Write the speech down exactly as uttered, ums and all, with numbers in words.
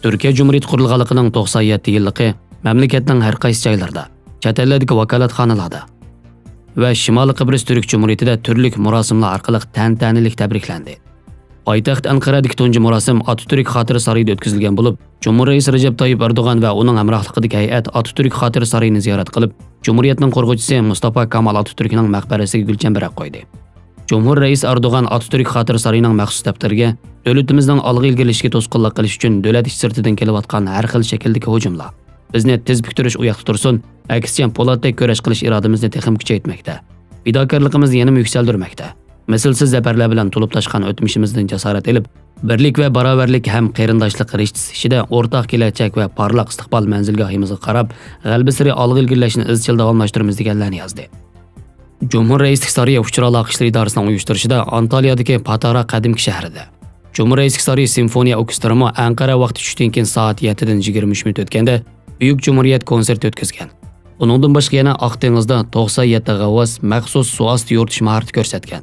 تۈركىيە جۇمھۇرىيىتى قۇرۇلغانلىقىنىڭ توقسان يەتتە يىللىقى مەملىكەتنىڭ ھەر قايسى جايلىرىدا، چەت ئەللەردىكى ۋاكالەتخانىلاردا ۋە شىمالىي قىبرىس تۈرك جۇمھۇرىيىتىدە تۈرلۈك مۇراسىملار ئارقىلىق تەنتەنىلىك تەبرىكلەندى. پايتەخت ئەنقەرەدىكى تۇنجى مۇراسىم ئاتاتۈرك خاتىرە سارىيىدا ئۆتكۈزۈلگەن بولۇپ، جۇمھۇر رەئىسى رەجەپ تايىپ ئەردوغان ۋە ئۇنىڭ ھەمراھلىقىدىكى ھەيئەت ئاتاتۈرك خاتىرە سارىيىنى زىيارەت قىلىپ، جۇمھۇرىيەتنىڭ قۇرغۇچىسى مۇستاپا كامال ئاتاتۈركنىڭ مەقبەرىسىگە گۈلچەمبىرەك قويدى. جۇمھۇر رەئىسى ئەردوغان ئاتاتۈرك خاتىرە سارىيىنىڭ مەخسۇس دەپتىرىگە دۆلىتىمىزنىڭ ئالغا ئىلگىرىلىشىگە توسقۇنلۇق قىلىش ئۈچۈن دۆلەت ئىچى سىرتىدىن كېلىۋاتقان ھەر خىل شەكىلدىكى ھۇجۇملار بىزنى تىز پۈكتۈرۈش ئۇياقتا تۇرسۇن، ئەكسىچە پولاتتەك كۈرەش قىلىش ئىرادىمىزنى تېخىمۇ كۈچەيتمەكتە. پىداكارلىقىمىزنى يەنىمۇ يۈكسەلدۈرمەكتە. مىسلىسىز زەپەرلەر بىلەن تولۇپ تاشقان ئۆتمۈشىمىزدىن جاسارەت ئېلىپ، بىرلىك ۋە باراۋەرلىك ھەم قېرىنداشلىق رىشتىسى ئىچىدە ئورتاق كېلەچەك ۋە پارلاق ئىستىقبال مەنزىلگاھىمىزغا قاراپ، غەلىبە سېرى ئالغا ئىلگىرىلەشنى ئىزچىل داۋاملاشتۇرىمىز، دېگەنلەرنى يازدى. جۇمھۇر رەئىسلىك سارىيى ئۇچۇر ئالاقە ئىشلىرى ئىدارىسىنىڭ ئۇيۇشتۇرۇشىدا ئانتاليادىكى پاتارا قەدىمكى شەھىرىدە جۇمھۇر رەئىسلىك سارىيى سىمفونىيە ئوركېستىرىمۇ ئەنقەرە ۋاقتى چۈشتىن كېيىن سائەت يەتتىدىن يىگىرمە ئۈچ مىنۇت ئۆتكەندە بۈيۈك جۇمھۇرىيەت كونسېرتى ئۆتكۈزگەن. ئۇنىڭدىن باشقا يەنە ئاق دېڭىزدا توقسان يەتتە غەۋۋاس مەخسۇس سۇ ئاستى يورۇتۇش ماھارىتى كۆرسەتكەن.